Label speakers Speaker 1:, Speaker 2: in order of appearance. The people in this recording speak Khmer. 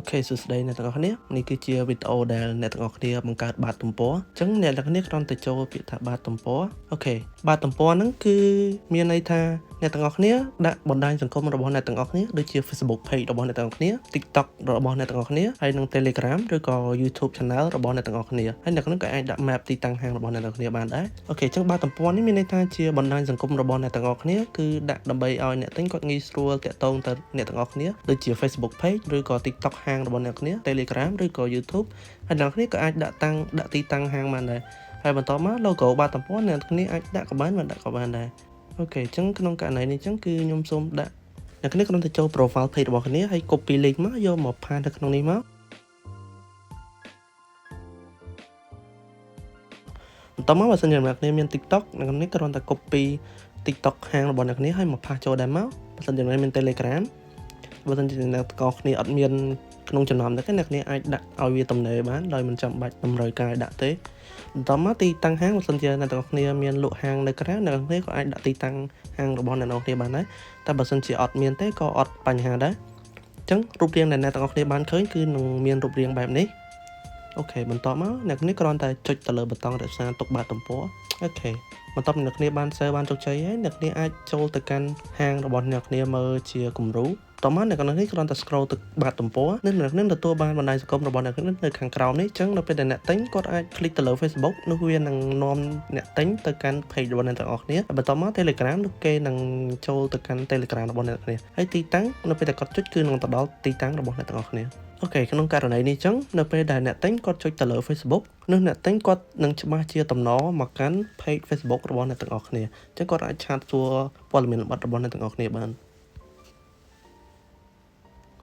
Speaker 1: OK សួស្តីអ្នកទាំងអស់គ្នានេះគឺជាវីដេអូដែលអ្នកទាំងអស់គ្នាបង្កើតបាតទំព័រអញ្ចឹងអ្នកទាំងអស់គ្នាគ្រាន់តែចូលពាក្យថាបាតទំព័រ OK បាតទំព័រហ្នឹងគឺមានន័យថាអ្នកទាំងអស់គ្នាដាក់បណ្ដាញសង្គមរបស់អ្នកទាំងអស់គ្នាដូចជា Facebook page របស់អ្នកទាំងអស់គ្នា TikTok របស់អ្នកទាំងអស់គ្នាហើយនិង Telegram ឬក៏ YouTube Channel របស់អ្នកទាំងអស់គ្នាហើយអ្នកទាំងក៏អាចដាក់ map ទីតាំងហាងរបស់អ្នកទាំងអស់គ្នាបានដែរ OK អញ្ចឹងបាតទំព័រនេះមានន័យថាជាបណ្ដាញសង្គមរបស់អ្នកទាំងអស់គ្នាគឺដាក់ដើម្បីឲ្យអ្នកទិញគាត់ងាយស្រួលតាក់ទងទៅអ្នកទាំងអស់គ្នាដូចជា Facebook page ឬក៏ TikTok ហាងរបស់អ្នកគ្នា Telegram ឬក៏ YouTube ហើយអ្នកគ្នាក៏អាចដាក់តាំងដាក់ទីតាំងហាងបានដែរហើយបន្តមក logo បាតទំព័រអ្នកគ្នាអាចដាក់ក៏បានមិនដាក់ក៏បានដែរ OK អញ្ចឹងក្នុងករណីនេះអញ្ចឹងគឺខ្ញុំសូមដាក់អ្នកគ្នាគ្រាន់តែចូល profile page របស់គ្នាហើយ copy link មកយកមក paste នៅក្នុងនេះមកបន្តមកបើសិនជាអ្នកគ្នាមាន TikTok អ្នកគ្នាគ្រាន់តែ copy TikTok ហាងរបស់អ្នកគ្នាហើយមក paste ចូលដែរមកបើសិនជាអ្នកមាន Telegram បើសិនជាអ្នកទាំងអស់គ្នាអត់មានក្នុងចំណោមហ្នឹងអ្នកគ្នាអាចដាក់ឲ្យវាទំនេរបានដោយមិនចាំបាច់តម្រូវការឲ្យដាក់ទេបន្តមកទីតាំងហាងបើសិនជាអ្នកទាំងអស់គ្នាមានលក់ហាងនៅក្រៅអ្នកទាំងអស់គ្នាក៏អាចដាក់ទីតាំងហាងរបស់អ្នកទាំងអស់គ្នាបានដែរតែបើសិនជាអត់មានទេក៏អត់បញ្ហាដែរអញ្ចឹងរូបរាងដែលអ្នកទាំងអស់គ្នាបានឃើញគឺនឹងមានរូបរាងបែបនេះ OK បន្តមកអ្នកគ្នាគ្រាន់តែចុចទៅលើប៊ូតុងរក្សាទុកបាតទំព័រ OK បន្ទាប់ពីអ្នកគ្នាបាន save បានជោគជ័យហើយអ្នកគ្នាអាចចូលទៅកាន់ហាងរបស់អ្នកគ្នាមើលជាគំរូតមកអ្នកនេះគ្រាន់តែ scroll ទៅបាតទំព័រនិងអ្នកនឹងទទួលបានបណ្ដាញសង្គមរបស់អ្នកនៅខាងក្រោមនេះអញ្ចឹងនៅពេលដែលអ្នកទិញគាត់អាច click ទៅលើ Facebook នោះវានឹងនាំអ្នកទិញទៅកាន់ page របស់អ្នកទាំងអស់គ្នាហើយបន្ទាប់មក Telegram នោះគេនឹងចូលទៅកាន់ Telegram របស់អ្នកគ្នាហើយទីតាំងនៅពេលដែលគាត់ចុចគឺនឹងទៅដល់ទីតាំងរបស់អ្នកទាំងអស់គ្នា OK ក្នុងករណីនេះអញ្ចឹងនៅពេលដែលអ្នកទិញគាត់ចុចទៅលើ Facebook នោះអ្នកទិញគាត់នឹងច្បាស់ជាតំណមកកាន់ page Facebook របស់អ្នកទាំងអស់គ្នាអញ្ចឹងគាត់អាច chat សួរព័ត៌មានលម្អិតរបស់អ្នកទាំងអស់គ្នាបាន។